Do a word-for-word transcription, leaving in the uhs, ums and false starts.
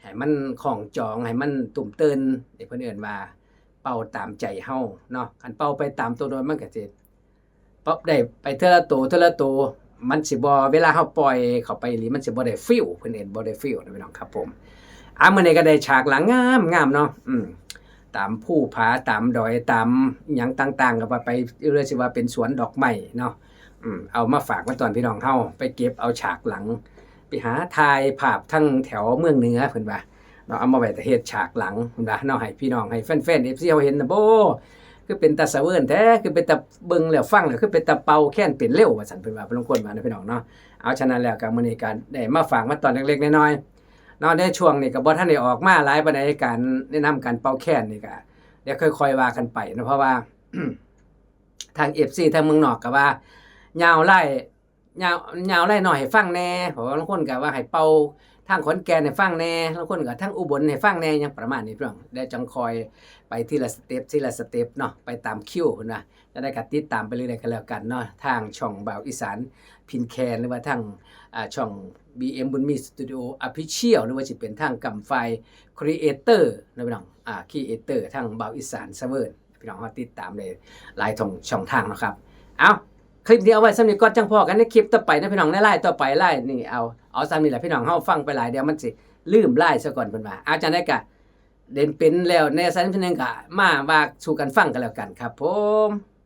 ให้มันคล้องจอง ให้มันตุ้มเติ่น นี่เพิ่นเอิ้นว่าเป่าตามใจเฮาเนาะ คันเป่าไปตามตัวโน้นมันก็สิ ป๊อบได้ไปเทื่อละโตเทื่อละโต มันสิบ่ เวลาเฮาปล่อยเข้าไปอีหลี มันสิบ่ได้ฟีล เพิ่นเอิ้นบ่ได้ฟีลนะพี่น้องครับผม อ่ะ มื้อนี้ก็ได้ฉากหลังงามๆเนาะ อืม ตามภูผาตามดอยตามหยังต่างๆ ก็ว่าไปเรื่อยสิว่าเป็นสวนดอกไม้เนาะ อืม เอามาฝากมาตอนพี่น้องเฮาไปเก็บเอาฉากหลัง ไปหาถ่ายภาพทั้งแถวเมืองเหนือเพิ่นว่าเนาะ เอามาไว้แต่เฮ็ดฉากหลังเพิ่นว่าเนาะ ให้พี่น้องให้แฟนๆ เอฟซี เฮาเห็นนะ โบ้ คือเป็นตาสะเวินแท้ คือเป็นตาเบิ่งแล้วฟังแล้วคือเป็นตาเป่าแคนเป็นเร็วว่าซั่นเพิ่นว่า บางคนว่านะพี่น้องเนาะ เอาฉะนั้นแล้วก็มื้อนี้ก็ได้มาฝากมาตอนเล็กๆ น้อยๆ เนาะ ในช่วงนี้ก็บ่ทันได้ออกมาหลายปานใด การแนะนำการเป่าแคนนี่ก็เดี๋ยวค่อยๆ ว่ากันไปเนาะ เพราะว่า ทาง เอฟซี ทางเมืองนอกก็ว่ายาวไล่ ยาวยาวไล่หน่อยให้ฟังแหน่ เพราะว่าบางคนก็ว่าให้เป่าทางขอนแก่นให้ฟังแหน่ บางคนก็ทางอุบลให้ฟังแหน่ หยังประมาณนี้พี่น้อง เดี๋ยวจั่งค่อยไปทีละสเต็ป ทีละสเต็ปเนาะ ไปตามคิวเพิ่นว่า จั่งใดก็ติดตามไปเรื่อยๆ กันแล้วกันเนาะ ทางช่องบ่าวอีสานพินแคน หรือว่าทาง อ่า ช่อง บีเอ็ม บุญมี Studio Official หรือว่าสิเป็นทางกำไฟ Creator นะพี่น้อง อ่า Creator ทางบ่าวอีสานสะเวิน พี่น้องเฮาติดตามได้หลายช่อง ช่องทางเนาะครับ เอา คลิปนี้เอาไว้ส่ำนี้ก่อน จั่งพ้อกันในคลิปต่อไปนะพี่น้อง ในไลฟ์ต่อไป ไลฟ์นี่เอา เอาส่ำนี้แหละพี่น้อง เฮาฟังไปหลายเดี๋ยวมันสิลืมไลฟ์ซะก่อนเพิ่นว่า เอา จั่งใดก็เล่นเป็นแล้วแหน่ซั่น เพิ่นหนึ่งก็มาว่าสู่กันฟังกันแล้วกันครับผม